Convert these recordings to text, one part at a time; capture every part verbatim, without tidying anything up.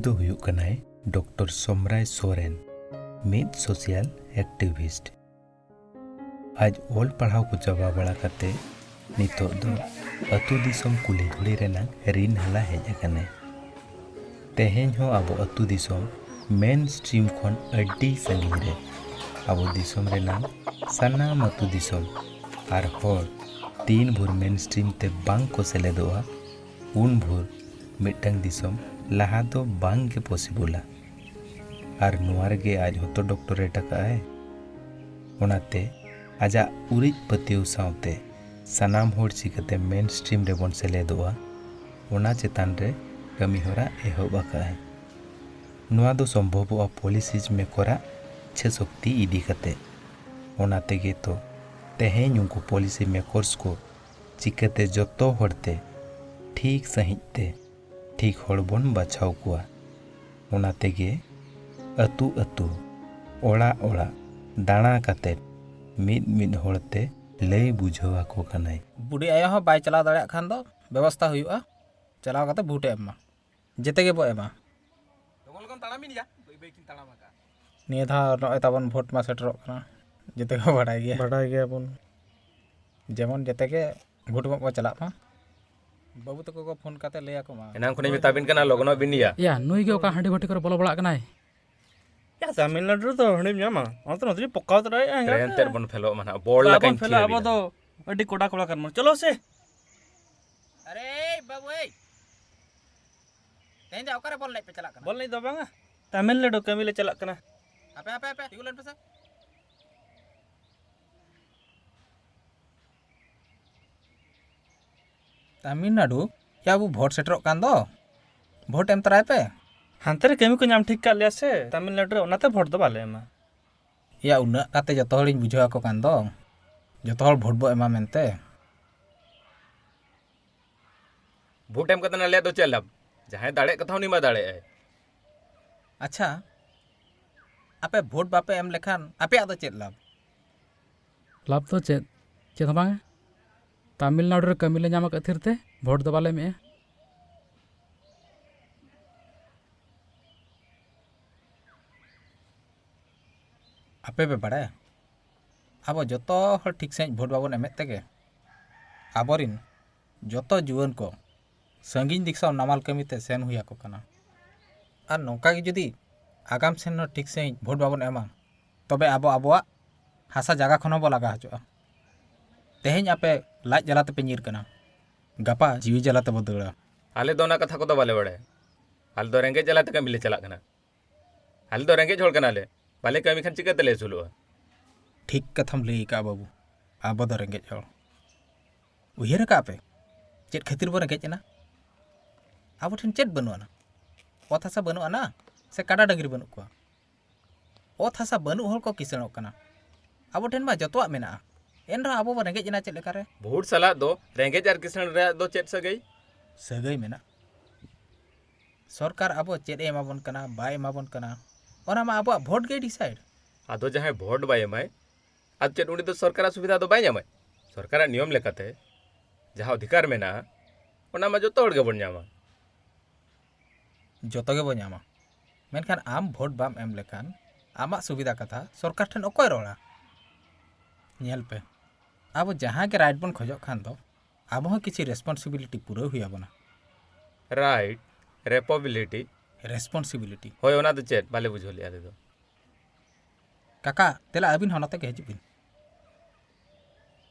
ᱫᱚ ᱦᱩᱭᱩᱜ ᱠᱟᱱᱟᱭ ᱰᱚᱠᱴᱚᱨ ᱥᱚᱢᱨᱟᱭ ᱥᱚᱨᱮᱱ, ᱢᱤᱫ social activist᱾ ᱟᱡ ᱚᱞ ᱯᱟᱲᱦᱟᱣ ᱠᱚ ᱪᱟᱵᱟ ᱵᱟᱲᱟ ᱠᱟᱛᱮ ᱱᱤᱛᱚᱜ ᱫᱚ ᱟᱹᱛᱩ ᱫᱤᱥᱚᱢ ᱠᱩᱞᱦᱤ ᱫᱷᱩᱲᱤ ᱨᱮᱱᱟᱝ ᱨᱤᱱ ᱦᱟᱞᱟ ᱦᱮᱡ ᱟᱠᱟᱱᱟᱭ᱾ ᱛᱮᱦᱮᱧ ᱦᱚᱸ ᱟᱵᱚ ᱟᱹᱛᱩ ᱫᱤᱥᱚᱢ main stream ᱠᱷᱚᱱ ᱟᱹᱰᱤ ᱥᱟᱺᱜᱤᱧ ᱨᱮ ᱟᱵᱚ ᱫᱤᱥᱚᱢ ᱨᱮᱱᱟᱝ ᱥᱟᱱᱟᱢ ᱟᱹᱛᱩ ᱫᱤᱥᱚᱢ ᱟᱨ ᱦᱚᱲ ᱛᱤᱱ ᱵᱷᱳᱨ main stream ᱛᱮ ᱵᱟᱝ ᱠᱚ ᱥᱮᱞᱮᱫᱚᱜᱼᱟ, ᱩᱱ ᱵᱷᱳᱨ ᱢᱤᱫᱴᱟᱝ ᱫᱤᱥᱚᱢ ᱞᱟᱦᱟ ᱫᱚ ᱵᱟᱝ ᱜᱮ possibleᱟ᱾ ᱟᱨ ᱱᱚᱣᱟ ᱨᱮᱜᱮ ᱟᱡ ᱦᱚᱸᱛᱚ doctorate ᱟᱠᱟᱫᱼᱟᱭ᱾ ᱚᱱᱟᱛᱮ ᱟᱡᱟᱜ ᱩᱨᱤᱡ ᱯᱟᱹᱛᱭᱟᱹᱣ ᱥᱟᱶᱛᱮ ᱥᱟᱱᱟᱢ ᱦᱚᱲ ᱪᱤᱠᱟᱹᱛᱮ main stream ᱨᱮᱵᱚᱱ ᱥᱮᱞᱮᱫᱚᱜᱼᱟ, ᱚᱱᱟ ᱪᱮᱛᱟᱱ ᱨᱮ ᱠᱟᱹᱢᱤᱦᱚᱨᱟ ᱮᱦᱚᱵ ᱟᱠᱟᱫᱼᱟᱭ᱾ ᱱᱚᱣᱟ ᱫᱚ ᱥᱚᱢᱵᱷᱚᱵᱚᱜᱼᱟ policy makerᱟᱜ ᱤᱪᱪᱷᱟᱹ ᱥᱚᱠᱛᱤ ᱤᱫᱤ ᱠᱟᱛᱮ᱾ ᱚᱱᱟ ᱛᱮᱜᱮ ᱛᱚ ᱛᱮᱦᱮᱧ ᱩᱱᱠᱩ policy makers ᱠᱚ ᱪᱤᱠᱟᱹᱛᱮ ᱡᱚᱛᱚ ᱦᱚᱲᱛᱮ ᱴᱷᱤᱠ ᱥᱟᱺᱦᱤᱡ ᱛᱮ ᱴᱷᱤᱠ ᱦᱚᱲ ᱵᱚᱱ ᱵᱟᱪᱷᱟᱣ ᱠᱚᱣᱟ᱾ ᱚᱱᱟ ᱛᱮᱜᱮ ᱟᱹᱛᱩ ᱟᱹᱛᱩ, ᱚᱲᱟᱜ ᱚᱲᱟᱜ ᱫᱟᱬᱟ ᱠᱟᱛᱮ ᱢᱤᱫ ᱢᱤᱫ ᱦᱚᱲᱛᱮ ᱞᱟᱹᱭ ᱵᱩᱡᱷᱟᱹᱣ ᱟᱠᱚ ᱠᱟᱱᱟᱭ᱾ ᱵᱩᱰᱷᱤ ᱟᱭᱳ ᱦᱚᱸ ᱵᱟᱭ ᱪᱟᱞᱟᱣ ᱫᱟᱲᱮᱭᱟᱜ ᱠᱷᱟᱱ ᱫᱚ ᱵᱮᱵᱚᱥᱛᱷᱟ ᱦᱩᱭᱩᱜᱼᱟ, ᱪᱟᱞᱟᱣ ᱠᱟᱛᱮ vote ᱮ ᱮᱢ ᱢᱟ᱾ ᱡᱮᱛᱮ ᱜᱮᱵᱚ ᱮᱢᱟ᱾ ᱞᱚᱜᱚᱱ ᱞᱚᱜᱚᱱ ᱛᱟᱲᱟᱢᱤᱱ ᱭᱟ, ᱵᱟᱹᱭ ᱵᱟᱹᱭ ᱠᱤᱱ ᱛᱟᱲᱟᱢ ᱟᱠᱟᱫ᱾ ᱱᱤᱭᱟᱹ ᱫᱷᱟᱣ ᱱᱚᱜᱼᱚᱭ ᱛᱟᱵᱚᱱ vote ᱢᱟ ᱥᱮᱴᱮᱨᱚᱜ ᱠᱟᱱᱟ, ᱡᱮᱛᱮ ᱠᱚ ᱵᱟᱰᱟᱭ ᱜᱮᱭᱟ᱾ ᱵᱟᱰᱟᱭ ᱜᱮᱭᱟᱵᱚᱱ᱾ ᱡᱮᱢᱚᱱ ᱡᱮᱛᱮ ᱜᱮ vote ᱮᱢᱚᱜ ᱵᱚ ᱪᱟᱞᱟᱜ ᱢᱟ᱾ ᱵᱟᱹᱵᱩ ᱛᱟᱠᱚ ᱠᱚ phone ᱠᱟᱛᱮ ᱞᱟᱹᱭ ᱟᱠᱚ ᱢᱟ᱾ ᱮᱱᱟᱝ ᱠᱷᱚᱱᱤᱧ ᱢᱮᱛᱟ ᱵᱤᱱ ᱠᱟᱱᱟ, ᱞᱚᱜᱚᱱᱚᱜ ᱵᱤᱱ ᱭᱟ᱾ ᱭᱟ, ᱱᱩᱭ ᱜᱮ ᱚᱠᱟ ᱦᱟᱺᱰᱤ ᱵᱷᱟᱹᱴᱤ ᱠᱚᱨᱮ ᱵᱚᱞᱚ ᱵᱟᱲᱟᱜ ᱠᱟᱱᱟᱭ᱾ ᱭᱟ, ᱛᱟᱢᱤᱞᱱᱟᱰᱩ ᱨᱮᱫᱚ ᱦᱟᱺᱰᱤᱢ ᱧᱟᱢᱟ? ᱚᱱᱟᱛᱮ ᱱᱚᱛᱮ ᱯᱚᱠᱟᱣ ᱛᱚᱨᱟᱭᱮᱫᱼᱟ, ᱦᱮᱸ ᱛᱨᱮᱱ ᱥᱮ? ᱛᱮᱫ ᱵᱚᱱ ᱯᱷᱮᱞᱚᱜ ᱢᱟ ᱱᱟᱦᱟᱜ, ᱵᱚᱞ ᱵᱟᱵᱚᱱ ᱞᱮᱠᱟᱧ ᱯᱷᱮᱞᱚᱜᱼᱟ, ᱛᱷᱤᱭᱟᱹ ᱟᱵᱚ ᱵᱤᱱᱟ᱾ ᱫᱚ ᱟᱹᱰᱤ ᱠᱚᱰᱟ ᱠᱚᱲᱟ ᱠᱟᱱ ᱵᱚᱱ᱾ ᱪᱚᱞᱚ ᱥᱮ᱾ ᱟᱨᱮ ᱵᱟᱹᱵᱩ, ᱮᱭ᱾ ᱛᱮᱦᱮᱧ ᱫᱚ ᱚᱠᱟᱨᱮ ᱵᱚᱞ ᱮᱱᱮᱡ ᱯᱮ ᱪᱟᱞᱟᱜ ᱠᱟᱱᱟ? ᱵᱚᱞ ᱮᱱᱮᱡ ᱫᱚ ᱵᱟᱝᱟ, ᱛᱟᱢᱤᱞᱱᱟᱰᱩ ᱠᱟᱹᱢᱤ ᱞᱮ ᱪᱟᱞᱟᱜ ᱠᱟᱱᱟ᱾ ᱦᱟᱯᱮ, ᱦᱟᱯᱮ, ᱦᱟᱯᱮ, ᱛᱤᱸᱜᱩ ᱞᱮᱱ ᱯᱮᱥᱮ᱾ ᱛᱟᱢᱤᱞᱱᱟᱰᱩ? ᱭᱟ, ᱟᱵᱚ vote ᱥᱮᱴᱮᱨᱚᱜ ᱠᱟᱱ ᱫᱚ, vote ᱮᱢ ᱛᱚᱨᱟᱭ ᱯᱮ᱾ ᱦᱟᱱᱛᱮ ᱨᱮ ᱠᱟᱹᱢᱤ ᱠᱚ ᱧᱟᱢ ᱴᱷᱤᱠ ᱠᱟᱜ ᱞᱮᱭᱟ ᱥᱮ ᱛᱟᱢᱤᱞᱱᱟᱰᱩ ᱨᱮ, ᱚᱱᱟᱛᱮ vote ᱫᱚ ᱵᱟᱞᱮ ᱮᱢᱟ᱾ ᱭᱟ, ᱩᱱᱟᱹᱜ ᱠᱟᱛᱮ ᱡᱚᱛᱚ ᱦᱚᱲᱤᱧ ᱵᱩᱡᱷᱟᱹᱣ ᱟᱠᱚ ᱠᱟᱱ ᱫᱚ, ᱡᱚᱛᱚ ᱦᱚᱲ vote ᱵᱚ ᱮᱢᱟ ᱢᱮᱱᱛᱮ᱾ Vote ᱮᱢ ᱠᱟᱛᱮ ᱟᱞᱮᱭᱟᱜ ᱫᱚ ᱪᱮᱫ ᱞᱟᱵᱷ? ᱡᱟᱦᱟᱸᱭ ᱫᱟᱲᱮᱭᱟᱜ ᱠᱟᱛᱷᱟ ᱩᱱᱤ ᱢᱟ ᱫᱟᱲᱮᱭᱟᱜ ᱟᱭ᱾ ᱟᱪᱪᱷᱟ, ᱟᱯᱮ vote ᱵᱟᱯᱮ ᱮᱢ ᱞᱮᱠᱷᱟᱱ ᱟᱯᱮᱭᱟᱜ ᱫᱚ ᱪᱮᱫ ᱞᱟᱵᱷ? ᱞᱟᱵᱷ ᱫᱚ ᱪᱮᱫ? ᱪᱮᱫ ᱦᱚᱸ ᱵᱟᱝᱟ᱾ ᱛᱟᱢᱤᱞᱱᱟᱲᱩ ᱨᱮ ᱠᱟᱹᱢᱤ ᱞᱮ ᱧᱟᱢ ᱟᱠᱟᱫ ᱠᱷᱟᱹᱛᱤᱨ ᱛᱮ vote ᱫᱚ ᱵᱟᱞᱮ ᱮᱢᱮᱜᱼᱟ᱾ ᱟᱯᱮ ᱯᱮ ᱵᱟᱲᱟᱭᱟ, ᱟᱵᱚ ᱡᱚᱛᱚ ᱦᱚᱲ ᱴᱷᱤᱠ ᱥᱟᱺᱦᱤᱡ ᱵᱷᱳᱴ ᱵᱟᱵᱚᱱ ᱮᱢᱮᱫ ᱛᱮᱜᱮ ᱟᱵᱚᱨᱤᱱ ᱡᱚᱛᱚ ᱡᱩᱣᱟᱹᱱ ᱠᱚ ᱥᱟᱺᱜᱤᱧ ᱫᱤᱥᱚᱢ ᱱᱟᱢᱟᱞ ᱠᱟᱹᱢᱤᱛᱮ ᱥᱮᱱ ᱦᱩᱭ ᱟᱠᱚ ᱠᱟᱱᱟ᱾ ᱟᱨ ᱱᱚᱝᱠᱟ ᱜᱮ ᱡᱩᱫᱤ ᱟᱜᱟᱢ ᱥᱮᱱ ᱦᱚᱸ ᱴᱷᱤᱠ ᱥᱟᱺᱦᱤᱡ ᱵᱷᱳᱴ ᱵᱟᱵᱚᱱ ᱮᱢᱟ, ᱛᱚᱵᱮ ᱟᱵᱚ ᱟᱵᱚᱣᱟᱜ ᱦᱟᱥᱟ ᱡᱟᱭᱜᱟ ᱠᱷᱚᱱ ᱦᱚᱸᱵᱚ ᱞᱟᱜᱟ ᱦᱚᱪᱚᱜᱼᱟ᱾ ᱛᱮᱦᱮᱧ ᱟᱯᱮ ᱞᱟᱡ ᱡᱟᱞᱟ ᱛᱮᱯᱮ ᱧᱤᱨ ᱠᱟᱱᱟ, ᱜᱟᱯᱟ ᱡᱤᱣᱤ ᱡᱟᱞᱟ ᱛᱮᱵᱚ ᱫᱟᱹᱲᱟ᱾ ᱟᱞᱮ ᱫᱚ ᱚᱱᱟ ᱠᱟᱛᱷᱟ ᱠᱚᱫᱚ ᱵᱟᱞᱮ ᱵᱟᱲᱟᱭᱟ᱾ ᱟᱞᱮ ᱫᱚ ᱨᱮᱸᱜᱮᱡ ᱡᱟᱞᱟ ᱛᱮ ᱠᱟᱹᱢᱤ ᱞᱮ ᱪᱟᱞᱟᱜ ᱠᱟᱱᱟ᱾ ᱟᱞᱮ ᱫᱚ ᱨᱮᱸᱜᱮᱡ ᱦᱚᱲ ᱠᱟᱱᱟᱞᱮ᱾ ᱵᱟᱞᱮ ᱠᱟᱹᱢᱤ ᱠᱷᱟᱱ ᱪᱤᱠᱟᱹ ᱛᱮᱞᱮ ᱟᱹᱥᱩᱞᱚᱜᱼᱟ? ᱴᱷᱤᱠ ᱠᱟᱛᱷᱟᱢ ᱞᱟᱹᱭ ᱟᱠᱟᱫᱼᱟ ᱵᱟᱹᱵᱩ, ᱟᱵᱚ ᱫᱚ ᱨᱮᱸᱜᱮᱡ ᱦᱚᱲ᱾ ᱩᱭᱦᱟᱹᱨ ᱟᱠᱟᱫᱼᱟ ᱯᱮ ᱪᱮᱫ ᱠᱷᱟᱹᱛᱤᱨ ᱵᱚ ᱨᱮᱸᱜᱮᱡ ᱮᱱᱟ? ᱟᱵᱚ ᱴᱷᱮᱱ ᱪᱮᱫ ᱵᱟᱹᱱᱩᱜ ᱟᱱᱟ? ᱚᱛ ᱦᱟᱥᱟ ᱵᱟᱹᱱᱩᱜ ᱟᱱᱟ ᱥᱮ ᱠᱟᱰᱟ ᱰᱟᱹᱝᱨᱤ ᱵᱟᱹᱱᱩᱜ ᱠᱚᱣᱟ? ᱚᱛ ᱦᱟᱥᱟ ᱵᱟᱹᱱᱩᱜ ᱦᱚᱲ ᱠᱚ ᱠᱤᱥᱟᱹᱬᱚᱜ ᱠᱟᱱᱟ᱾ ᱟᱵᱚ ᱴᱷᱮᱱ ᱢᱟ ᱡᱚᱛᱚᱣᱟᱜ ᱢᱮᱱᱟᱜᱼᱟ, ᱮᱱ ᱨᱮᱦᱚᱸ ᱟᱵᱚ ᱵᱚ ᱨᱮᱸᱜᱮᱡ ᱮᱱᱟ ᱪᱮᱫ ᱞᱮᱠᱟᱨᱮ? ᱵᱷᱳᱴ ᱥᱟᱞᱟᱜ ᱫᱚ ᱨᱮᱸᱜᱮᱡ ᱟᱨ ᱠᱤᱥᱟᱹᱬ ᱨᱮᱭᱟᱜ ᱫᱚ ᱪᱮᱫ ᱥᱟᱹᱜᱟᱹᱭ? ᱥᱟᱹᱜᱟᱹᱭ ᱢᱮᱱᱟᱜᱼᱟ᱾ ᱥᱚᱨᱠᱟᱨ ᱟᱵᱚ ᱪᱮᱫ ᱮ ᱮᱢᱟᱵᱚᱱ ᱠᱟᱱᱟ, ᱵᱟᱭ ᱮᱢᱟᱵᱚᱱ ᱠᱟᱱᱟ, ᱚᱱᱟ ᱢᱟ ᱟᱵᱚᱣᱟᱜ ᱵᱷᱳᱴ ᱜᱮ decide᱾ ᱟᱫᱚ ᱡᱟᱦᱟᱸᱭ ᱵᱷᱳᱴ ᱵᱟᱭ ᱮᱢᱟᱭ, ᱟᱫᱚ ᱪᱮᱫ ᱩᱱᱤ ᱫᱚ ᱥᱚᱨᱠᱟᱨᱟᱜ ᱥᱩᱵᱤᱫᱷᱟ ᱫᱚ ᱵᱟᱭ ᱧᱟᱢᱟᱭ? ᱥᱚᱨᱠᱟᱨᱟᱜ ᱱᱤᱭᱚᱢ ᱞᱮᱠᱟᱛᱮ ᱡᱟᱦᱟᱸ ᱚᱫᱷᱤᱠᱟᱨ ᱢᱮᱱᱟᱜᱼᱟ, ᱚᱱᱟ ᱢᱟ ᱡᱚᱛᱚ ᱦᱚᱲ ᱜᱮᱵᱚᱱ ᱧᱟᱢᱟ᱾ ᱡᱚᱛᱚ ᱜᱮᱵᱚ ᱧᱟᱢᱟ, ᱢᱮᱱᱠᱷᱟᱱ ᱟᱢ ᱵᱷᱳᱴ ᱵᱟᱢ ᱮᱢ ᱞᱮᱠᱷᱟᱱ ᱟᱢᱟᱜ ᱥᱩᱵᱤᱫᱷᱟ ᱠᱟᱛᱷᱟ ᱥᱚᱨᱠᱟᱨ ᱴᱷᱮᱱ ᱚᱠᱚᱭ ᱨᱚᱲᱟ? ᱧᱮᱞ ᱯᱮ, ᱟᱵᱚ ᱡᱟᱦᱟᱸ ᱜᱮ right ᱵᱚᱱ ᱠᱷᱚᱡᱚᱜ ᱠᱷᱟᱱ ᱫᱚ ᱟᱵᱚ ᱦᱚᱸ ᱠᱤᱪᱷᱤ responsibility ᱯᱩᱨᱟᱹᱣ ᱦᱩᱭ ᱟᱵᱚᱱᱟ᱾ Right, ᱨᱮᱯᱚᱵᱤᱞᱤᱴᱤ᱾ Responsibility᱾ ᱦᱳᱭ, ᱚᱱᱟ ᱫᱚ ᱪᱮᱫ? ᱵᱟᱞᱮ ᱵᱩᱡᱷᱟᱹᱣ ᱞᱮᱫᱼᱟ ᱟᱞᱮ ᱫᱚ᱾ ᱠᱟᱠᱟ, ᱫᱮᱞᱟ ᱟᱹᱵᱤᱱ ᱦᱚᱸ ᱱᱚᱛᱮ ᱜᱮ ᱦᱤᱡᱩᱜ ᱵᱤᱱ᱾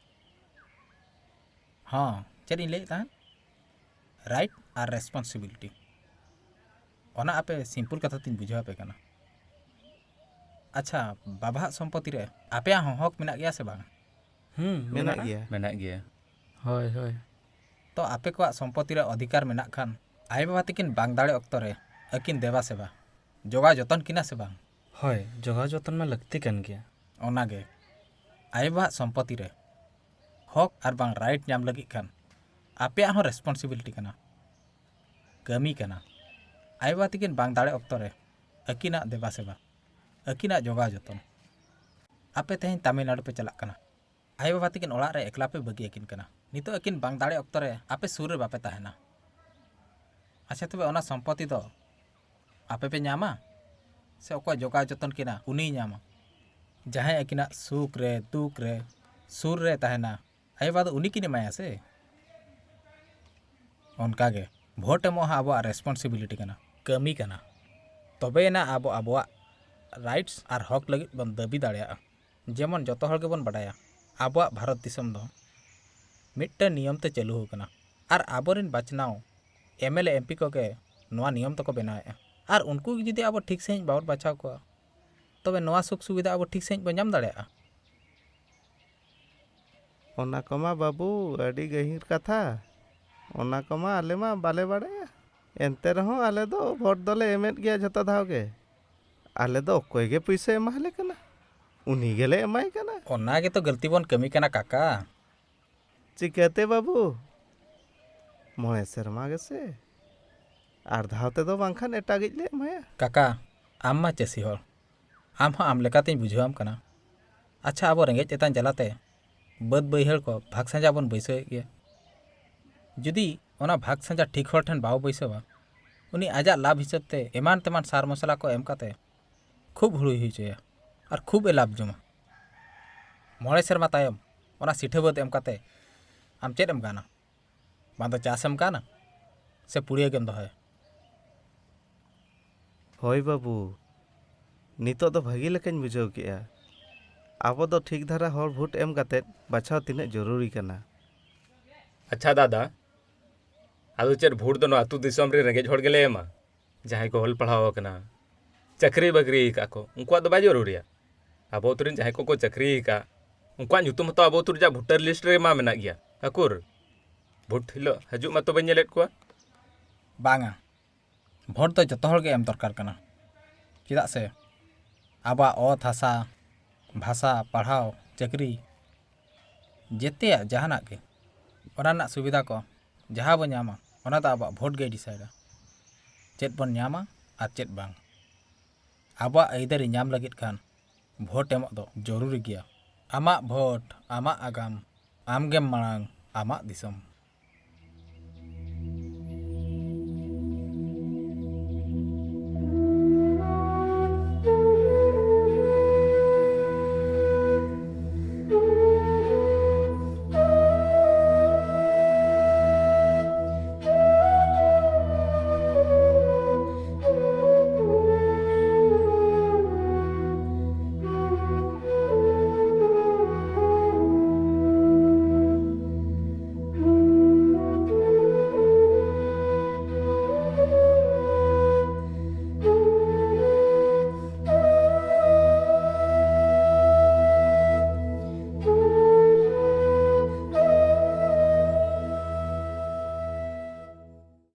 ᱦᱚᱸ, ᱪᱮᱫ ᱤᱧ ᱞᱟᱹᱭᱮᱫ ᱛᱟᱦᱮᱸᱫ? Right ᱟᱨ responsibility, ᱚᱱᱟ ᱟᱯᱮ simple ᱠᱟᱛᱷᱟ ᱛᱤᱧ ᱵᱩᱡᱷᱟᱹᱣ ᱟᱯᱮ ᱠᱟᱱᱟ᱾ ᱟᱪᱪᱷᱟ, ᱵᱟᱵᱟᱣᱟᱜ ᱥᱚᱢᱯᱚᱛᱤ ᱨᱮ ᱟᱯᱮᱭᱟᱜ ᱦᱚᱸ ᱦᱚᱠ ᱢᱮᱱᱟᱜ ᱜᱮᱭᱟ ᱥᱮ ᱵᱟᱝ? ᱦᱩᱸ, ᱢᱮᱱᱟᱜ ᱢᱮᱱᱟᱜᱼᱟ᱾ ᱜᱮᱭᱟ᱾ ᱢᱮᱱᱟᱜ ᱜᱮᱭᱟ᱾ ᱦᱳᱭ, ᱦᱳᱭ᱾ ᱛᱚ ᱟᱯᱮ ᱠᱚᱣᱟᱜ ᱥᱚᱢᱯᱚᱛᱤ ᱨᱮ ᱚᱫᱷᱤᱠᱟᱨ ᱢᱮᱱᱟᱜ ᱠᱷᱟᱱ ᱟᱭᱳ ᱵᱟᱵᱟ ᱛᱟᱹᱠᱤᱱ ᱵᱟᱝ ᱫᱟᱲᱮ ᱚᱠᱛᱚ ᱨᱮ ᱟᱹᱠᱤᱱ ᱫᱮᱵᱟ ᱥᱮᱵᱟ, ᱡᱚᱜᱟᱣ ᱡᱚᱛᱚᱱ ᱠᱤᱱᱟ ᱥᱮ ᱵᱟᱝ? ᱦᱳᱭ, ᱡᱚᱜᱟᱣ ᱡᱚᱛᱚᱱ ᱢᱟ ᱞᱟᱹᱠᱛᱤ ᱠᱟᱱ ᱜᱮᱭᱟ᱾ ᱚᱱᱟᱜᱮ, ᱟᱭᱳ ᱵᱟᱵᱟᱣᱟᱜ ᱥᱚᱢᱯᱚᱛᱤ ᱨᱮ ᱦᱚᱠ ᱟᱨ ᱵᱟᱝ right ᱧᱟᱢ ᱞᱟᱹᱜᱤᱫ ᱠᱷᱟᱱ ᱟᱯᱮᱭᱟᱜ ᱦᱚᱸ responsibility ᱠᱟᱱᱟ, ᱠᱟᱹᱢᱤ ᱠᱟᱱᱟ᱾ ᱟᱭᱳ ᱵᱟᱵᱟ ᱛᱟᱹᱠᱤᱱ ᱵᱟᱝ ᱫᱟᱲᱮ ᱚᱠᱛᱚ ᱨᱮ ᱟᱹᱠᱤᱱᱟᱜ ᱫᱮᱵᱟ ᱥᱮᱵᱟ, ᱟᱹᱠᱤᱱᱟᱜ ᱡᱚᱜᱟᱣ ᱡᱚᱛᱚᱱ᱾ ᱟᱯᱮ ᱛᱮᱦᱮᱧ ᱛᱟᱢᱤᱞᱱᱟᱲᱩ ᱯᱮ ᱪᱟᱞᱟᱜ ᱠᱟᱱᱟ, ᱟᱭᱳ ᱵᱟᱵᱟ ᱛᱟᱹᱠᱤᱱ ᱚᱲᱟᱜ ᱨᱮ ᱮᱠᱞᱟ ᱯᱮ ᱵᱟᱹᱜᱤᱭᱟᱹᱠᱤᱱ ᱠᱟᱱᱟ᱾ ᱱᱤᱛᱚᱜ ᱟᱹᱠᱤᱱ ᱵᱟᱝ ᱫᱟᱲᱮ ᱚᱠᱛᱚ ᱨᱮ ᱟᱯᱮ ᱥᱩᱨ ᱨᱮ ᱵᱟᱯᱮ ᱛᱟᱦᱮᱱᱟ᱾ ᱟᱪᱪᱷᱟ, ᱛᱚᱵᱮ ᱚᱱᱟ ᱥᱚᱢᱯᱚᱛᱤ ᱫᱚ ᱟᱯᱮ ᱯᱮ ᱧᱟᱢᱟ ᱥᱮ ᱚᱠᱚᱭ ᱡᱚᱜᱟᱣ ᱡᱚᱛᱚᱱ ᱠᱤᱱᱟ ᱩᱱᱤᱭ ᱧᱟᱢᱟ? ᱡᱟᱦᱟᱸᱭ ᱟᱹᱠᱤᱱᱟᱜ ᱥᱩᱠ ᱨᱮ, ᱫᱩᱠ ᱨᱮ, ᱥᱩᱨ ᱨᱮ ᱛᱟᱦᱮᱱᱟ, ᱟᱭᱳ ᱵᱟᱵᱟ ᱫᱚ ᱩᱱᱤ ᱠᱤᱱ ᱮᱢᱟᱭᱟ ᱥᱮ᱾ ᱚᱱᱠᱟᱜᱮ ᱵᱷᱳᱴ ᱮᱢᱚᱜ ᱦᱚᱸ ᱟᱵᱚᱣᱟᱜ ᱨᱮᱥᱯᱚᱱᱥᱤᱵᱤᱞᱤᱴᱤ ᱠᱟᱱᱟ, ᱠᱟᱹᱢᱤ ᱠᱟᱱᱟ᱾ ᱛᱚᱵᱮᱭᱮᱱᱟ ᱟᱵᱚ ᱟᱵᱚᱣᱟᱜ ᱨᱟᱭᱤᱴᱥ ᱟᱨ ᱦᱚᱠ ᱞᱟᱹᱜᱤᱫ ᱵᱚᱱ ᱫᱟᱹᱵᱤ ᱫᱟᱲᱮᱭᱟᱜᱼᱟ᱾ ᱡᱮᱢᱚᱱ ᱡᱚᱛᱚ ᱦᱚᱲ ᱜᱮᱵᱚᱱ ᱵᱟᱰᱟᱭᱟ, ᱟᱵᱚᱣᱟᱜ ᱵᱷᱟᱨᱚᱛ ᱫᱤᱥᱚᱢ ᱫᱚ ᱢᱤᱫᱴᱟᱝ ᱱᱤᱭᱚᱢ ᱛᱮ ᱪᱟᱹᱞᱩ ᱟᱠᱟᱱᱟ᱾ ᱟᱨ ᱟᱵᱚᱨᱮᱱ ᱵᱟᱪᱷᱱᱟᱣ M L A, M P ᱠᱚᱜᱮ ᱱᱚᱣᱟ ᱱᱤᱭᱚᱢ ᱛᱮᱠᱚ ᱵᱮᱱᱟᱣᱮᱫᱼᱟ᱾ ᱟᱨ ᱩᱱᱠᱩ ᱜᱮ ᱡᱩᱫᱤ ᱟᱵᱚ ᱴᱷᱤᱠ ᱥᱟᱺᱦᱤᱡ ᱵᱟᱵᱚᱱ ᱵᱟᱪᱷᱟᱣ ᱠᱚᱣᱟ, ᱛᱚᱵᱮ ᱱᱚᱣᱟ ᱥᱩᱠ ᱥᱩᱵᱤᱫᱷᱟ ᱟᱵᱚ ᱴᱷᱤᱠ ᱥᱟᱺᱦᱤᱡ ᱵᱚᱱ ᱧᱟᱢ ᱫᱟᱲᱮᱭᱟᱜᱼᱟ᱾ ᱚᱱᱟ ᱠᱚᱢᱟ ᱵᱟᱹᱵᱩ, ᱟᱹᱰᱤ ᱜᱟᱹᱦᱤᱨ ᱠᱟᱛᱷᱟ᱾ ᱚᱱᱟ ᱠᱚᱢᱟ ᱟᱞᱮ ᱢᱟ ᱵᱟᱞᱮ ᱵᱟᱲᱟᱭᱟ᱾ ᱮᱱᱛᱮ ᱨᱮᱦᱚᱸ ᱟᱞᱮ ᱫᱚ ᱵᱷᱳᱴ ᱫᱚᱞᱮ ᱮᱢᱮᱫ ᱜᱮᱭᱟ ᱡᱷᱚᱛᱚ ᱫᱷᱟᱣ ᱜᱮ᱾ ᱟᱞᱮ ᱫᱚ ᱚᱠᱚᱭ ᱜᱮ ᱯᱩᱭᱥᱟᱹ ᱮᱢᱟᱞᱮ ᱠᱟᱱᱟ, ᱩᱱᱤ ᱜᱮᱞᱮ ᱮᱢᱟᱭ ᱠᱟᱱᱟ᱾ ᱚᱱᱟ ᱜᱮᱛᱚ ᱜᱟᱹᱞᱛᱤ ᱵᱚᱱ ᱠᱟᱹᱢᱤ ᱠᱟᱱᱟ ᱠᱟᱠᱟ᱾ ᱪᱤᱠᱟᱹᱛᱮ ᱵᱟᱹᱵᱩ? ᱢᱚᱬᱮ ᱥᱮᱨᱢᱟ ᱜᱮᱥᱮ᱾ ᱟᱨ ᱫᱷᱟᱣ ᱛᱮᱫᱚ ᱵᱟᱝᱠᱷᱟᱱ ᱮᱴᱟᱜᱤᱡ ᱞᱮ ᱮᱢᱟᱭᱟ᱾ ᱠᱟᱠᱟ, ᱟᱢ ᱢᱟ ᱪᱟᱹᱥᱤ ᱦᱚᱲ, ᱟᱢ ᱦᱚᱸ ᱟᱢ ᱞᱮᱠᱟᱛᱤᱧ ᱵᱩᱡᱷᱟᱹᱣᱟᱢ ᱠᱟᱱᱟ᱾ ᱟᱪᱪᱷᱟ, ᱟᱵᱚ ᱨᱮᱸᱜᱮᱡ ᱛᱮᱛᱟᱝ ᱡᱟᱞᱟᱛᱮ ᱵᱟᱹᱫᱽ ᱵᱟᱹᱭᱦᱟᱹᱲ ᱠᱚ ᱵᱷᱟᱜᱽ ᱥᱟᱸᱡᱟ ᱵᱚᱱ ᱵᱟᱹᱭᱥᱟᱹᱣᱮᱫ ᱜᱮᱭᱟ᱾ ᱡᱩᱫᱤ ᱚᱱᱟ ᱵᱷᱟᱜᱽ ᱥᱟᱸᱡᱟ ᱴᱷᱤᱠ ᱦᱚᱲ ᱴᱷᱮᱱ ᱵᱟᱵᱚ ᱵᱟᱹᱭᱥᱟᱹᱣᱟ, ᱩᱱᱤ ᱟᱡᱟᱜ ᱞᱟᱵᱷ ᱦᱤᱥᱟᱹᱵ ᱛᱮ ᱮᱢᱟᱱ ᱛᱮᱢᱟᱱ ᱥᱟᱨ ᱢᱚᱥᱞᱟ ᱠᱚ ᱮᱢ ᱠᱟᱛᱮ ᱠᱷᱩᱵ ᱦᱩᱲᱩᱭ ᱦᱩᱭ ᱦᱚᱪᱚᱭᱟ ᱟᱨ ᱠᱷᱩᱵ ᱮ ᱞᱟᱵᱷ ᱡᱚᱝᱟ᱾ ᱢᱚᱬᱮ ᱥᱮᱨᱢᱟ ᱛᱟᱭᱚᱢ ᱚᱱᱟ ᱥᱤᱴᱷᱟᱹ ᱵᱟᱹᱫᱽ ᱮᱢ ᱠᱟᱛᱮ ᱟᱢ ᱪᱮᱫ ᱮᱢ ᱜᱟᱱᱟ? ᱵᱟᱝ ᱫᱚ ᱪᱟᱥ ᱮᱢ ᱜᱟᱱᱟ, ᱥᱮ ᱯᱩᱲᱤᱭᱟᱹ ᱜᱮᱢ ᱫᱚᱦᱚᱭᱟ? ᱦᱳᱭ ᱵᱟᱹᱵᱩ, ᱱᱤᱛᱚᱜ ᱫᱚ ᱵᱷᱟᱹᱜᱤ ᱞᱮᱠᱟᱧ ᱵᱩᱡᱷᱟᱹᱣ ᱠᱮᱜᱼᱟ᱾ ᱟᱵᱚ ᱫᱚ ᱴᱷᱤᱠ ᱫᱷᱟᱨᱟ ᱦᱚᱲ ᱵᱷᱳᱴ ᱮᱢ ᱠᱟᱛᱮᱫ ᱵᱟᱪᱷᱟᱣ ᱛᱤᱱᱟᱹᱜ ᱡᱚᱨᱩᱨᱤ ᱠᱟᱱᱟ᱾ ᱟᱪᱪᱷᱟ ᱫᱟᱫᱟ, ᱟᱫᱚ ᱪᱮᱫ ᱵᱷᱳᱴ ᱫᱚ ᱱᱚᱣᱟ ᱟᱹᱛᱩ ᱫᱤᱥᱚᱢ ᱨᱮ ᱨᱮᱸᱜᱮᱡ ᱦᱚᱲ ᱜᱮᱞᱮ ᱮᱢᱟ? ᱡᱟᱦᱟᱸᱭ ᱠᱚ ᱚᱞ ᱯᱟᱲᱦᱟᱣ ᱟᱠᱟᱱᱟ, ᱪᱟᱹᱠᱨᱤ ᱵᱟᱹᱠᱨᱤ ᱟᱠᱟᱫ ᱠᱚ, ᱩᱱᱠᱩᱣᱟᱜ ᱫᱚ ᱵᱟᱭ ᱡᱚᱨᱩᱨᱤᱭᱟ᱾ ᱟᱵᱚ ᱟᱹᱛᱩ ᱨᱮᱱ ᱡᱟᱦᱟᱸᱭ ᱠᱚᱠᱚ ᱪᱟᱹᱠᱨᱤ ᱟᱠᱟᱫ, ᱩᱱᱠᱩᱣᱟᱜ ᱧᱩᱛᱩᱢ ᱦᱚᱸᱛᱚ ᱟᱵᱚ ᱟᱹᱛᱩ ᱨᱮᱭᱟᱜ ᱵᱷᱳᱴᱟᱨ ᱞᱤᱥᱴ ᱨᱮ ᱢᱟ ᱢᱮᱱᱟᱜ ᱜᱮᱭᱟ᱾ ᱦᱟᱹᱠᱩᱨ, ᱵᱷᱳᱴ ᱦᱤᱞᱳᱜ ᱦᱤᱡᱩᱜ ᱢᱟᱛᱚ ᱵᱟᱹᱧ ᱧᱮᱞᱮᱫ ᱠᱚᱣᱟ᱾ ᱵᱟᱝᱟ, ᱵᱷᱳᱴ ᱫᱚ ᱡᱚᱛᱚ ᱦᱚᱲ ᱜᱮ ᱮᱢ ᱫᱚᱨᱠᱟᱨ ᱠᱟᱱᱟ᱾ ᱪᱮᱫᱟᱜ ᱥᱮ ᱟᱵᱚᱣᱟᱜ ᱚᱛ ᱦᱟᱥᱟ, ᱵᱷᱟᱥᱟ, ᱯᱟᱲᱦᱟᱣ, ᱪᱟᱹᱠᱨᱤ, ᱡᱮᱛᱮᱭᱟᱜ ᱡᱟᱦᱟᱱᱟᱜ ᱜᱮ, ᱚᱱᱟ ᱨᱮᱱᱟᱜ ᱥᱩᱵᱤᱫᱷᱟ ᱠᱚ ᱡᱟᱦᱟᱸ ᱵᱚᱱ ᱧᱟᱢᱟ, ᱚᱱᱟ ᱫᱚ ᱟᱵᱚᱣᱟᱜ ᱵᱷᱳᱴ ᱜᱮᱭ ᱰᱤᱥᱟᱭᱤᱰᱟ᱾ ᱪᱮᱫ ᱵᱚᱱ ᱧᱟᱢᱟ ᱟᱨ ᱪᱮᱫ ᱵᱟᱝ᱾ ᱟᱵᱚᱣᱟᱜ ᱟᱹᱭᱫᱟᱹᱨᱤ ᱧᱟᱢ ᱞᱟᱹᱜᱤᱫ ᱠᱷᱟᱱ ᱵᱷᱳᱴ ᱮᱢᱚᱜ ᱫᱚ ᱡᱚᱨᱩᱨᱤ ᱜᱮᱭᱟ᱾ ᱟᱢᱟᱜ ᱵᱷᱳᱴ, ᱟᱢᱟᱜ ᱟᱜᱟᱢ, ᱟᱢᱜᱮᱢ ᱢᱟᱲᱟᱝ, ᱟᱢᱟᱜ ᱫᱤᱥᱚᱢ᱾